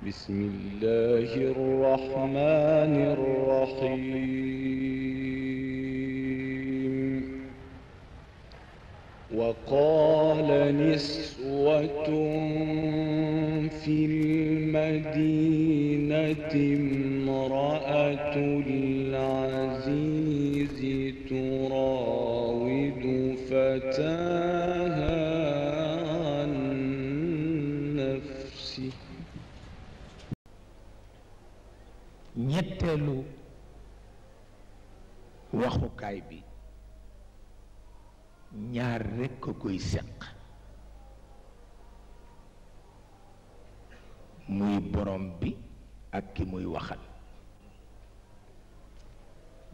بسم الله الرحمن الرحيم وقال نسوة في المدينة امرأة العزيز تراود فتاها عن نفسه ñetteelu waxukaay bi ñaar rekk a koy seq muy borom bi ak ki muy waxal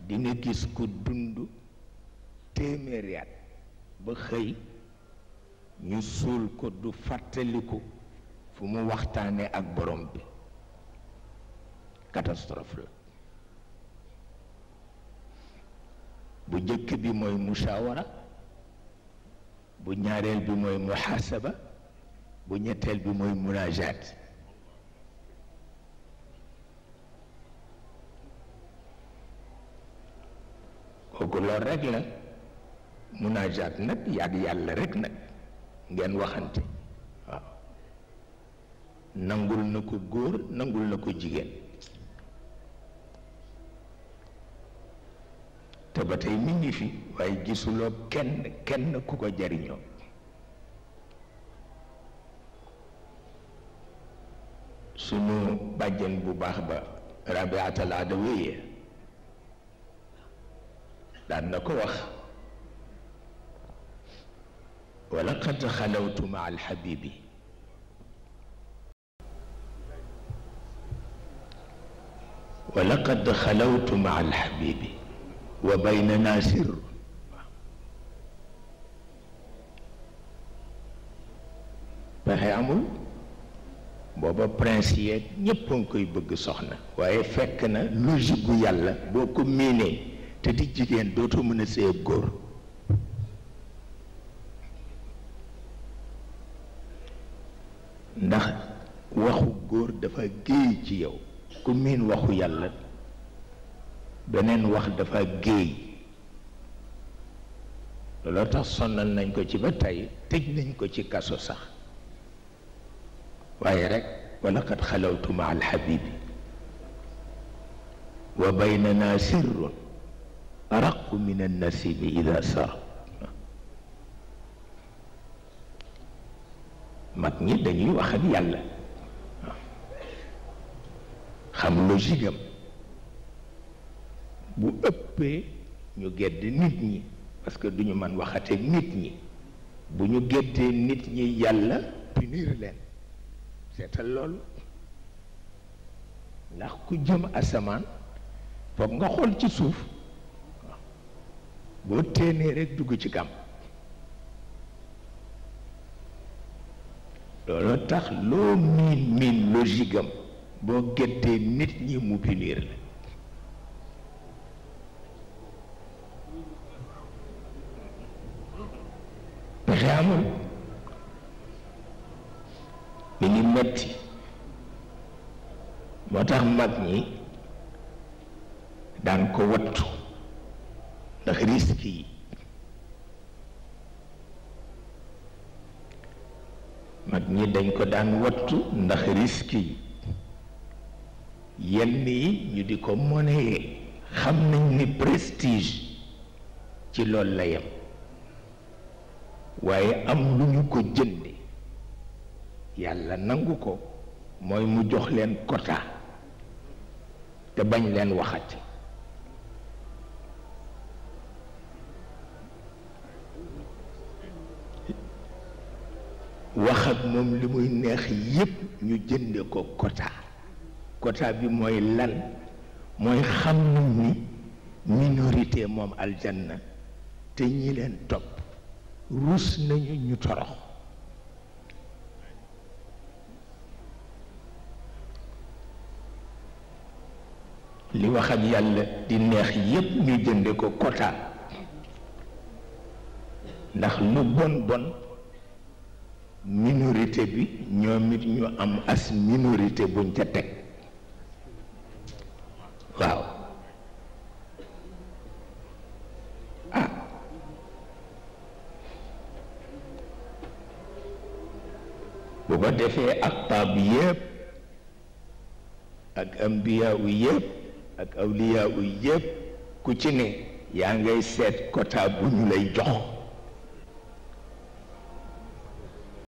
di nga gis ku dund téeméeri at ba xëy ñu suul ko du fàttaliku fu mu waxtaane ak borom bi catastrophe la bu jëkk bi mooy mushawara bu ñaareel bi mooy muhasaba bu ñetteel bi mooy munajat kooku lool rek la munajat nag yàgg yàlla rek nag ngeen waxante waaw nangul na ko góor nangul na ko jigéen te ba tey mi ngi fi waaye gisuloo kenn ku ko jariñoo sunu bàjjen bu baax ba Rabiatal Adawiya daan na ko wax wala qad xalawtu ma alxabibi wala qad xalawtu ma alxabibi wa baynana sirr pexe amul booba prince yeeg ñépp a ngi koy bëgg soxna waaye fekk na logique gu yàlla boo ko miinee te di jigéen dootoo mën a sëy ak góor ndax waxu góor dafa géey ci yow ku miin waxu yàlla beneen wax dafa géey looloo tax sonnal nañ ko ci ba tey tëj nañ ko ci kaso sax waaye rek wala qad xalawtu ma alxabibi wa baynana sirrun araqu min annasimi ida sar mag ñi dañuy wax ak yàlla xam logique am bu ëppee ñu gedd nit ñi parce que duñu mën waxateeg nit ñi bu ñu geddee nit ñi yàlla punir leen seetal loolu ndax ku jëm asamaan foog nga xool ci suuf boo téenee rek dugg ci kam loolu tax loo miin logique am boo geddee nit ñi mu punir la pexe amul mi ngi metti moo tax mag ñi daan ko wattu ndax risque yi mag ñi dañ ko daan wattu ndax risque yi yenn yi ñu di ko monnayer xam nañ ni prestige ci loolu la yem waaye am lu ñu ko jënde yàlla nangu ko mooy mu jox leen quota te bañ leen waxati wax ak moom li muy neex yépp ñu jënde ko quota bi mooy lan mooy xam nañ ni minorité moom aljanna te ñi leen topp rus nañu ñu torox li wax ak yàlla di neex yépp ñu jënde ko quota ndax lu bon bon minorité bi ñoom it ñu am as minorité buñ ca teg waaw ah bu ko defee ak tab yépp ak ambiya u yépp ak awliya u yépp ku ci ne yaa ngay seet quota bu ñu lay jox